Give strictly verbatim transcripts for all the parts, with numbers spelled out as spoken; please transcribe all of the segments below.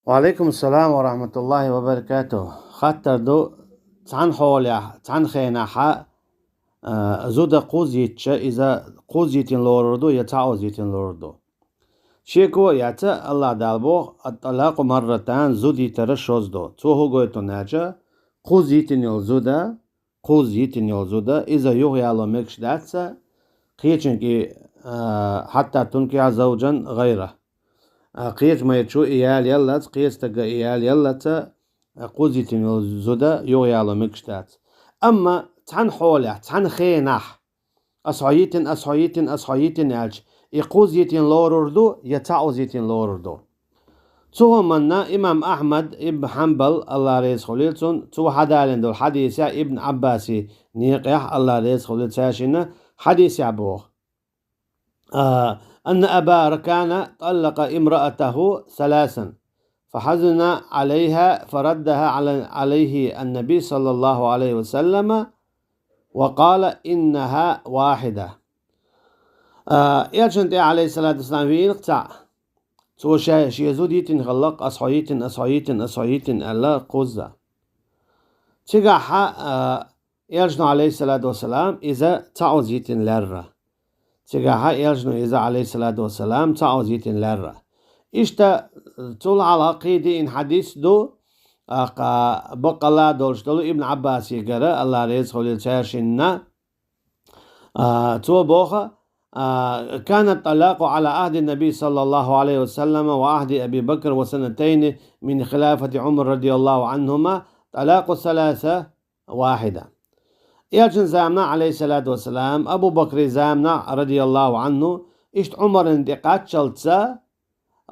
Ва алейкум салам ва рахматуллахи ва баракатух. Хаттар ду, цхьан хьолехь, цхьан хенахьа, а, зуда кхуз йитча, иза кхуз йитин лорур ду, я цхьа оз йитин лорур ду. Шеко яца, Аллах Дала боху, ат-талакъу марратан, зуда йитара шоз ду. Цо хӀу гойту аьлча, кхуз йитин йолу зуда, кхуз йитин йолу зуда, иза юхаяло мегаш дац, кхечуьнга и, а, хьатта тункихьа завжан гӀайра. А, кхечу майрачо и яла яллалц, кхечу стага и яла яллалц, а, кхуз йитин йолу зуда юхаяло мегаш дац. Амма цхьан хьолехь, цхьан хенахь, ас хьо йитина, ас хьо йитина, ас хьо йитина аьлча, и кхуз йитин лорур ду, я цхьа оз йитин лорур ду. Цу хӀуманна имам Ахьмад ибн Хьанбал, Аллах реза хуьлийла цунна, цо хьадалийна долу хьадисехь Ибн Ӏаббаси некъехь, Аллах реза хуьлийла цаьршинна, хьадисехь боху. А, анна Аба Ракана таллака имраатаху саласан, фахазна алейха, фараддаха ала-, алейхи аннаби саллаллаху алейхи ва саллама, ва къала иннаха вахида. А, Элчан тӀе, алейхиссалату вассалам, виина цхьаъ. Цо ша, шен зуда йитина хилла, ас хьо йитина, ас хьо йитина, ас хьо йитина аьлла, кхузза. Цигахьа, а, Элчано, алейхиссалату вассалам, иза цхьа оз йитина лаьрра. Цигахьа Элчано иза, алейхиссалату вассалам, цхьа оз йитина лаьрра. Иштта цул хьалха кхин диъна хьадис ду, а, кха, баккъалла долуш долу Ибн Ӏаббасигара, Аллах реза хуьлийла цаьршинна, а, цо боху, а, кана талакъу ала ахди наби саллаллаху алейхи ва саллама ва ахди Аби Бакр ва санатайни мин хилафати Умар радияллаху анхума талакъу саласа вахида. Элчан заманахь, алейхиссалату вассалам, Абу Бакри заманахь, радияллаху анху, иштта Умаран тӀе кхаччалца,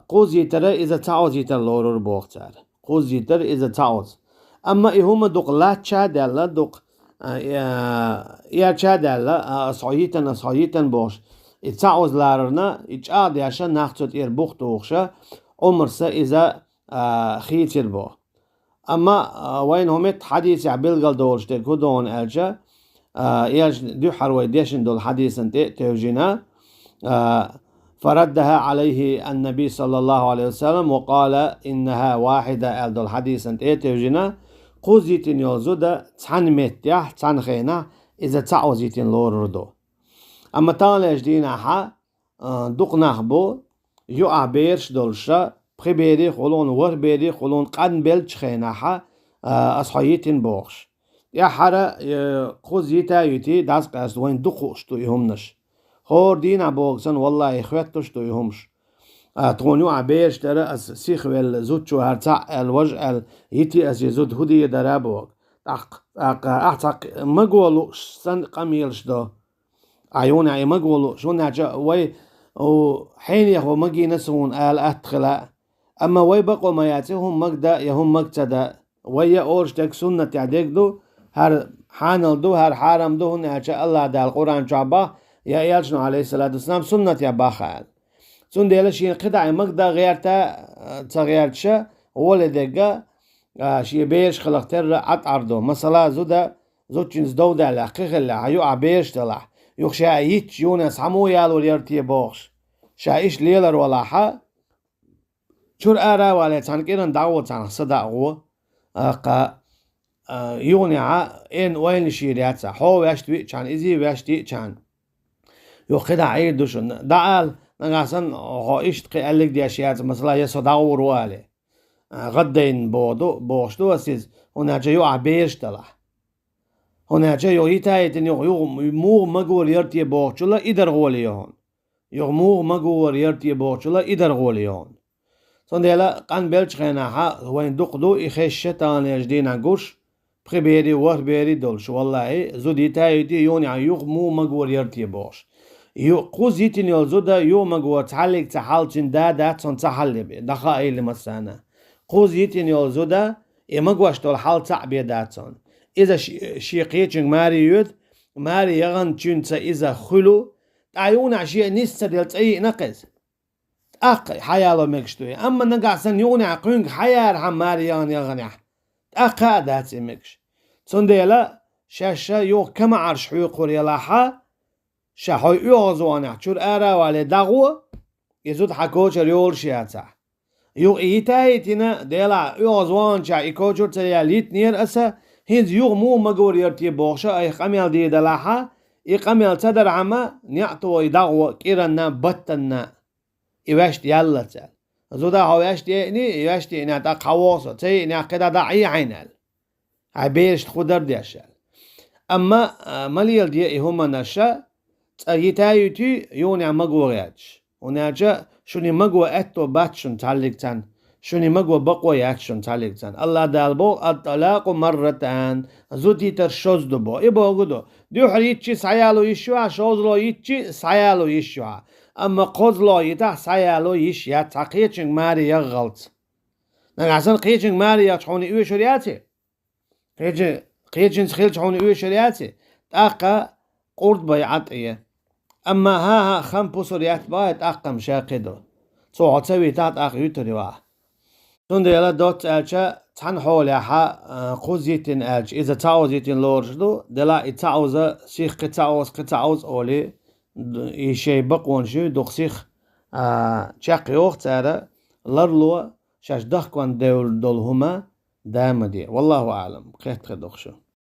кхуз йитара иза цхьа оз йитар лорур боху цара. Кхуз йитар иза цхьа оз. Амма и хӀума дукха латтача а даьлла, дукха, а, а, эрча а даьлла, а, ас хьо йитан, ас хьо йитан бохуш. И цхьа оз ларарна, и чӀагӀдеша нах цу тӀера бух тухуша, Умарса иза, а, хийцира боху. Амма, а, вайна хӀу метта хьадисехь билгал долуш дерг хӀу ду аьлча, а, Элча дуьххьара вай дешна долу хьадисан тӀе а тевжина, а, фараддаха алейхи аннаби саллаллаху алейхи ва саллам ва къала иннаха вахида аьлла долу хьадисан тӀе а тевжина, кхуз йитина йолу зуда цхьана меттехь, цхьана хенахь иза цхьа оз йитина лорур ду. Амма таханлерчу дийнахьа, а, дукха нах бу, юкъахь бераш долуша, пхи бери а хуьлун, ворхӀ бери а хуьлун, къанбеллачу хенахьа, а, ас хьо йитина бохуш. ТӀаьххьара, э, кхузза йита а йитий, дӀасакъаьста вайна дукха хууш ду и хӀуманаш. ХӀора дийнахь боху санна, валлахӀи, хоьттуш ду и хӀумаш. А, тхуна юкъахь бераш дара, ас сихвелла, зудчо хӀара цхьаъ аьлла, важа аьлла, йитий ас и зуда, хӀу де дара боху. ТӀаккха, тӀаккха, ахь цхьа маго лууш санна къамелаш до. Ахь юханехь и маго лууш, хӀунда аьлча вай, у, хьенех ву магийна суна ала атта хила. Амма вай бакъо ма яц и хӀума мага дан я хӀума мага ца дан. Вай я олуш дерг суннатехь дерг ду, хӀара хьанал ду, хӀара хьарам ду, хӀунда аьлча Аллах Дала Къуръан чохь бах, я Элчано, алейхиссалату вассалам, суннатехь бах аьлла. Цундела шена кхидӀа и мага дан гӀерта, а, ца гӀерташа, гӀоле дерга, а, шен бераш хиларх терра Ӏад Ӏар ду. Масала, зуда, зудчуьнца дов даьллехь, кхин хиллехь, юкъахь бераш делахь, юха ша йитча, юханехь схьа муха ялор яра те бохуш. Ша иштта лелар валахьа, чуьра ара а вале, цхьана кӀиран дӀагӀо царах са даа гӀо, а, кха, а, юханехьа эн ойла шийр яц, хьо ваьшта виъчарна, изий ваьшта йиъчарна. Юха кхидӀа Ӏийр ду шуна. ДӀаала, нагахь санна хьо иштта кхин аьллиг деш яц, масала, я со дӀагӀур ву алий. А, гӀаддайна боху ду, бохуш ду ас иза, хӀунда аьлча юкъахь бераш далахь. ХӀунда аьлча юха йита а йитина, юха, юха муха магор яра те бохучула и дар гӀоле йо хьуна. Юха муха магор яра те бохучула и дар гӀоле йо хьуна. Цундела къанбеллачу хенахьа вайн дукха ду и хезча таханлерчу дийнахь гуш, пхи бери, ворхӀ бери долуш, валлахӀи, зуда йита а йитий, юханехь юха муха магор яра те бохуш. Ю-, кхузза йитина йолу зуда юха магор цхьаллиг ца хьалчун да дац хьуна ца хьалле бе, дӀахаийла массарна. Кхузза йитина йолу зуда, и магош долу хьал цхьаъ бен дац хьуна. Иза ши-, шен кхечуьнга маре йоьду, маре яханчуьнца иза хуьлу, тӀаккха юханехь шен нис ца делла цӀа йиъна-кх иза. ТӀаккха хьаяло мегаш ду и. Амма нагахь санна юханехь кхуьнга хьаярхьама маре яхана яханехь, тӀаккха а дац и мегаш. Цундела шаьш ша юха камаӀарш хьоькхур ялахьа, ша хьо оьгӀазваханехь чуьра ара а вале дӀагӀо, и зуда хьан кочара йолуш яцахь. Юха и йита а йитина, делахь оьгӀазваханчохь и кочур ца яьлла йитинера аса, хӀинца юха муха магор яра те бохуш а айхьа къамел дийр далахь а, и къамел ца дархьама, неӀ тохий дагӀо кӀиранна, баттанна, и ваьшта яьллалц аьлла. Зуда хьо ваьшта еъний, и ваьшта еънехь тӀаккха хьан воху со, ца еънехь кхидӀа дӀа Ӏе хьайна аьлла. Хьайн берашна хӀун дар деш аьлла. Амма, а, ма леладе и хӀуманаш, цкъа йита а йитуьй, юханехь маго гӀерташ. ХӀунда аьлча шуна и маго аьтто бац шуна цхьаллиг цхьанна. Шуна и маго бакъо яц шуна цхьаллиг цхьанна. АллахӀ Дала боху: «Ат-талакъу марратан», зуда йитар шозза ду боху. И бохург ду: дуьххьара йитчи схьаяло йиш ю хьан, шоззало йитчи схьаяло йиш ю хьан. Амма кхозлагӀа йитахь, схьаяло йиш яц хьан кхечуьнга маре яххалц. Нагахь санна кхечуьнга маре яхча хьуна и оьшур яций? Кхечи-, кхечуьнца хилча хьуна оьшур яций? ТӀаккха къурд бай Ӏа тӀе. Амма хӀан-хӀа, хан пусар яц бахьа, тӀаккха-м ша кхин ду. Цо хьо ца витахь, тӀаккха юьтур ю ахь. Цундела доцца аьлча, цхьана хьолехь, а, кхузза йитина аьлча, иза цхьа оза йитина лоруш ду, делахь и цхьа оза сих кхин цхьа оза, кхин цхьа оза олий, д-, и шайн бакъонаш юй дукха сих, а, чекхйоху цара, ларло, шаьш дахкон девлла долу хӀума да ма де. Валлаху аълам, кхетта хир ду-кх шу.